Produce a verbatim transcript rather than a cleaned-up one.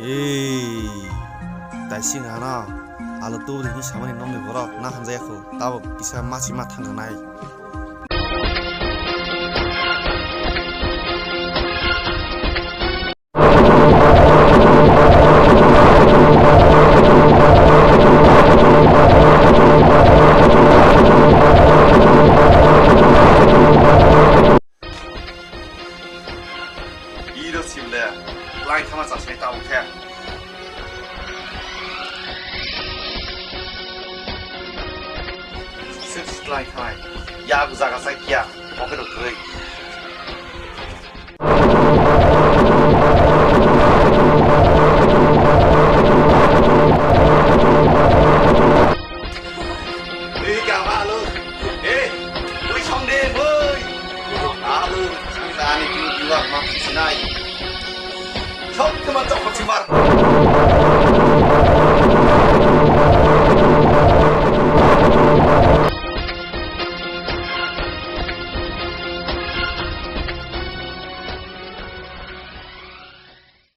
Ei, taising ano, alo tubudi hinwi samani nokni borok na hamjakya kho, tabok kisa machima thangnai. Iro sibole, lai khama chasai tamo khe. Sik siklai khai, yak jaga sai kiya, pocket o thwi. Twi kama alu, eh, twi song de, boi. Alu, song tani twi diwak mak sinai. Sok kema chok chimar.